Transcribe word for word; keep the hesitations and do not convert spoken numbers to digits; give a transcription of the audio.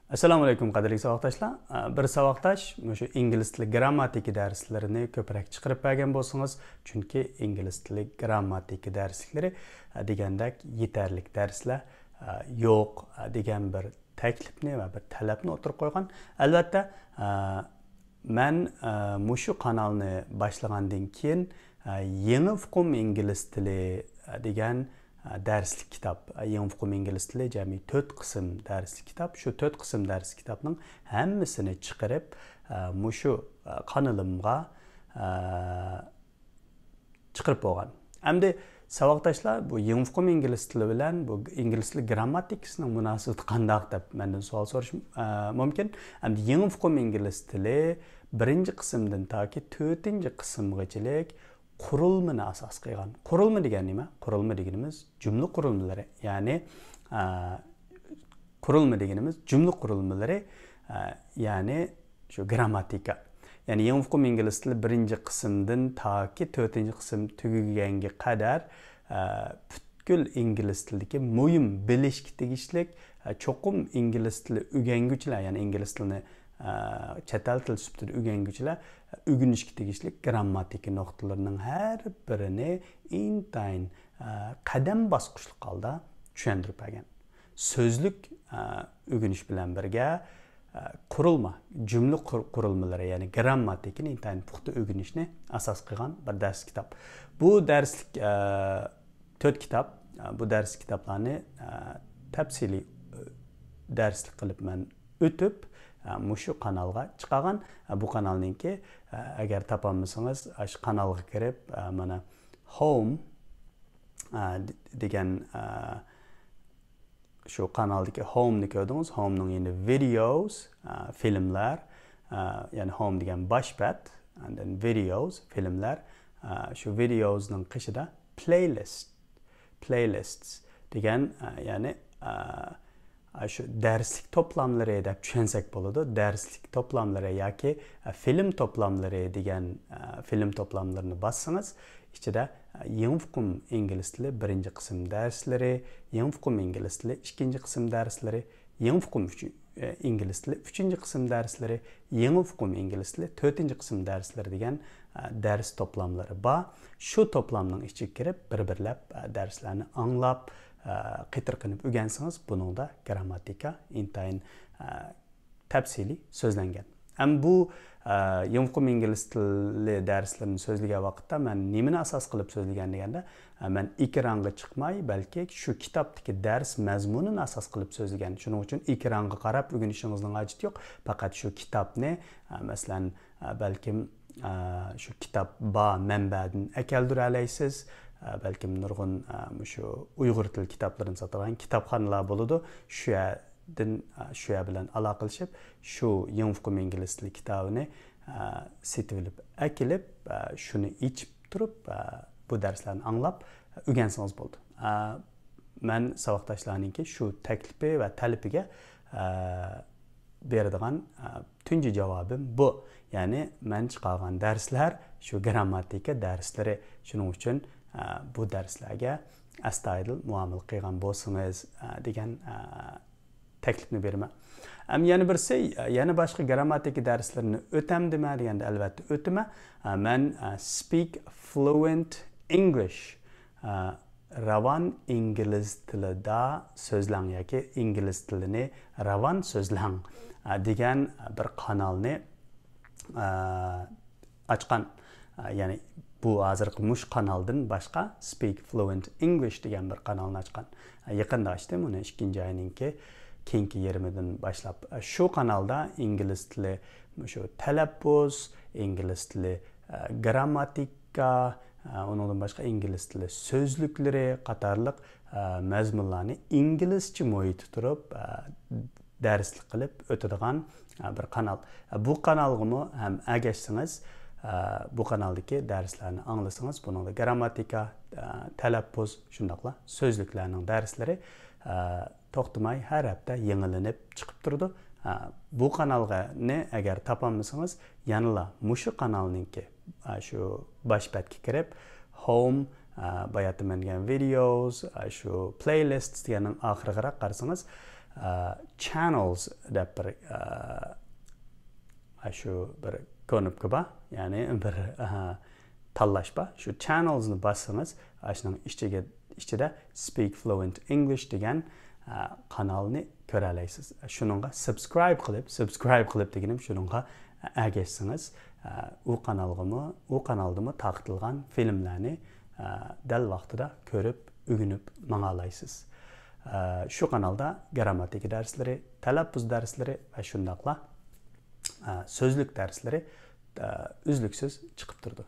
ئەسسالامۇ ئەلەيكۇم، قەدىرلىك ساۋاقداشلار. بىر ساۋاقداش مۇشۇ ئىنگلىز تىلى گرامماتىكا دەرسلىرىنى كۆپرەك چىقىرىپ بەرگەن بولسىڭىز، چۈنكى ئىنگلىز تىلى گرامماتىكا دەرسلىكلىرى دېگەندەك يېتەرلىك دەرسلەر يوق دېگەن بىر تەكلىپنى ۋە بىر تەلەپنى ئوتتۇرىغا قويغان. ئەلۋەتتە، مەن مۇشۇ قانالنى باشلىغاندىن كېيىن، يېڭى ئۇقۇم ئىنگلىز تىلى دېگەن دەرسلىك كىتاب، يېڭى ئۇقۇم ئىنگلىز تىلى جەمئىي تۆت قىسىم دەرسلىك كىتاب. شۇ تۆت قىسىم دەرسلىك كىتابنىڭ ھەممىسىنى چىقىرىپ، مۇشۇ قانىلىمغا چىقىرىپ بولغان. ئەمدى ساۋاقداشلار، بۇ يېڭى ئۇقۇم ئىنگلىز تىلى بىلەن بۇ ئىنگلىز تىلى گرامماتىكىسىنىڭ مۇناسىۋىتى قانداق دەپ مەندىن سوئال سورىشى مۇمكىن. ئەمدى يېڭى ئۇقۇم ئىنگلىز تىلى بىرىنچى قىسىمدىن تاكى تۆتىنچى قىسىمغىچىلىك قۇرۇلمىنى ئاساس قىلغان. قۇرۇلما دېگەن نېمە؟ قۇرۇلما دېگىنىمىز جۈملە قۇرۇلمىلىرى، يەنى، ئە، قۇرۇلما دېگىنىمىز جۈملە قۇرۇلمىلىرى، ئە، يەنى شۇ گرامماتىكا. يەنى يېڭى ئۇقۇم ئىنگلىز تىلى بىرىنچى قىسىمدىن تاكى تۆتىنچى قىسىم تۈگىگەنگە قەدەر، ئە، پۈتكۈل ئىنگلىز تىلىدىكى مۇھىم بىلىشكە تېگىشلىك، ئە، چوقۇم ئىنگلىز تىلى ئۆگەنگۈچىلەر، يەنى ئىنگلىز تىلىنى، ئە، چەت ئەل تىلى سۈپىتىدە ئۆگەنگۈچىلەر ئۆگىنىشكە تېگىشلىك گرامماتىكا نۇقتىلىرىنىڭ ھەر بىرىنى ئىنتايىن، ئە، قەدەم باسقۇچلۇق ھالدا چۈشەندۈرۈپ بەرگەن. سۆزلۈك، ئە، ئۆگىنىش بىلەن بىرگە، ئە، قۇرۇلما، جۈملە قۇر-، قۇرۇلمىلىرى، يەنى گرامماتىكىنى ئىنتايىن پۇختا ئۆگىنىشنى ئاساس قىلغان بىر دەرس كىتاب. بۇ دەرسلىك، ئە، تۆت كىتاب، ئە، بۇ دەرس كىتابلارنى، ئە، تەپسىلىي، ئە، دەرسلىك قىلىپ مەن ئۆتۈپ، ئە، مۇشۇ قانالغا چىقارغان. ئە، بۇ قانالنىڭكى، ئە، ئەگەر تاپالمىسىڭىز، ئاشۇ قانالغا كىرىپ، ئە، مانا، ھوم، ئە، د-، دېگەن، ئە، شۇ قانالدىكى ھومنى كۆردىڭىز. ھومنىڭ يېنىدا ۋىدىيوز، ئە، فىلىملەر، ئە، يەنى ھوم دېگەن باش بەت، and then ۋىدىيوز، فىلىملەر، ئە، شۇ ۋىدىيوزنىڭ قېشىدا پلەيلىست، پلەيلىستس دېگەن، ئە، يەنى، ئە، شۇ دەرسلىك توپلاملىرى دەپ چۈشەنسەك بولىدۇ. دەرسلىك توپلاملىرى ياكى، ئە، فىلىم توپلاملىرى دېگەن، ئە، فىلىم توپلاملىرىنى باسسىڭىز، ئىچىدە، ئە، يېڭى ئۇقۇم ئىنگلىز تىلى بىرىنچى قىسىم دەرسلىرى، يېڭى ئۇقۇم ئىنگلىز تىلى ئىككىنچى قىسىم دەرسلىرى، يېڭى ئۇقۇم ئۈچ-، ئە، ئىنگلىز تىلى ئۈچىنچى قىسىم دەرسلىرى، يېڭى ئۇقۇم ئىنگلىز تىلى تۆتىنچى قىسىم دەرسلىرى دېگەن، ئە، دەرس توپلاملىرى بار. شۇ توپلامنىڭ ئىچىگە كىرىپ، بىر-بىرلەپ، ئە، دەرسلەرنى ئاڭلاپ، ئە، قېتىرقىنىپ ئۆگەنسىڭىز، بۇنىڭدا گرامماتىكا ئىنتايىن، ئە، تەپسىلىي سۆزلەنگەن. ھەم بۇ، ئە، يېڭى ئۇقۇم ئىنگلىز تىلى دەرسلىرىنى سۆزلىگەن ۋاقىتتا مەن نېمىنى ئاساس قىلىپ سۆزلىگەن دېگەندە، ئە، مەن ئېكرانغا چىقماي، بەلكى شۇ كىتابتىكى دەرس مەزمۇنىنى ئاساس قىلىپ سۆزلىگەن. شۇنىڭ ئۈچۈن ئېكرانغا قاراپ ئۆگىنىشىڭىزنىڭ ھاجىتى يوق. پەقەت شۇ كىتابنى، ئە، مەسىلەن، ئە، بەلكىم، ئە، شۇ كىتاب بار مەنبەدىن ئەكەلدۈرەلەيسىز. ئە، بەلكىم نۇرغۇن، ئە، مۇشۇ ئۇيغۇر تىل كىتابلىرىنى ساتىدىغان كىتابخانىلار بولىدۇ. شۇ يەر دىن، ئە، شۇ يەر بىلەن ئالاقىلىشىپ، شۇ يېڭى ئۇقۇم ئىنگلىز تىلى كىتابىنى، ئە، سېتىۋېلىپ ئەكېلىپ، ئە، شۇنى ئېچىپ تۇرۇپ، ئە، بۇ دەرسلەرنى ئاڭلاپ ئۆگەنسىڭىز بولىدۇ. ئە، مەن ساۋاقداشلارنىڭكى شۇ تەكلىپى ۋە تەلىپىگە، ئە، بېرىدىغان، ئە، تۇنجى جاۋابىم بۇ. يەنى مەن چىقارغان دەرسلەر شۇ گرامماتىكا دەرسلىرى. شۇنىڭ ئۈچۈن، ئە، بۇ دەرسلەرگە ئەستايىدىل مۇئامىلە قىلغان بولسىڭىز، ئە، دېگەن، ئە، تەكلىپنى بېرىمەن. ئەم، يەنە بىرسى، يەنە باشقا گرامماتىكا دەرسلىرىنى ئۆتەمدىمەن دېگەندە، ئەلۋەتتە ئۆتىمەن. مەن، speak fluent English، راۋان ئىنگلىز تىلىدا سۆزلەڭ ياكى ئىنگلىز تىلىنى راۋان سۆزلەڭ دېگەن بىر قانالنى ئاچقان. يەنى بۇ ھازىرقى مۇشۇ قانالدىن باشقا Speak Fluent English دېگەن بىر قانالنى ئاچقان. يېقىندا ئاچتىم ئۇنى، ئىككىنچى ئاينىڭكى كېيىنكى يېرىمىدىن باشلاپ. شۇ قانالدا ئىنگلىز تىلى، مۇشۇ تەلەپپۇز، ئىنگلىز تىلى، گرامماتىكا، ئۇنىڭدىن باشقا ئىنگلىز تىلى سۆزلۈكلىرى قاتارلىق مەزمۇنلارنى ئىنگلىزچە مۇھىتتا تۇرۇپ دەرسلىك قىلىپ ئۆتىدىغان، ئە، بىر قانال. ئە، بۇ قانالغىمۇ ھەم ئەگەشسىڭىز، ئە، بۇ قانالدىكى دەرسلەرنى ئاڭلىسىڭىز، بۇنىڭدا گرامماتىكا، ئە، تەلەپپۇز، شۇنداقلا سۆزلۈكلەرنىڭ دەرسلىرى، ئە، توختىماي ھەر ھەپتە يېڭىلىنىپ چىقىپ تۇرىدۇ. ئە، بۇ قانالنى ئەگەر تاپالمىسىڭىز، يەنىلا مۇشۇ قانالنىڭكى، ئە، شۇ باش بەتكە كىرىپ، ھوم، ئە، باياتتا مەن دېگەن videos، ئە، شۇ playlists دېگەننىڭ ئاخىرىغىراق قارىسىڭىز، ئە، channels دەپ بىر، ئە، ئە، شۇ بىر كنوپكا بار، يەنى بىر، ئە، تاللاش بار. شۇ channels نى باسسىڭىز، ئاشۇنىڭ ئىچىگە، ئىچىدە Speak Fluent English دېگەن، ئە، قانالنى كۆرەلەيسىز. شۇنىڭغا subscribe قىلىپ، subscribe قىلىپ دېگىنىم شۇنىڭغا ئەگەشسىڭىز، ئە، ئۇ قانالغىمۇ، ئۇ قانالدىمۇ تارقىتىلغان فىلىملەرنى، ئە، دەل ۋاقتىدا كۆرۈپ، ئۆگىنىپ ماڭالايسىز. ئە، شۇ قانالدا گرامماتىكا دەرسلىرى، تەلەپپۇز دەرسلىرى ۋە شۇنداقلا، ئە، سۆزلۈك دەرسلىرى، ئە، ئۈزلۈكسىز چىقىپ تۇرىدۇ.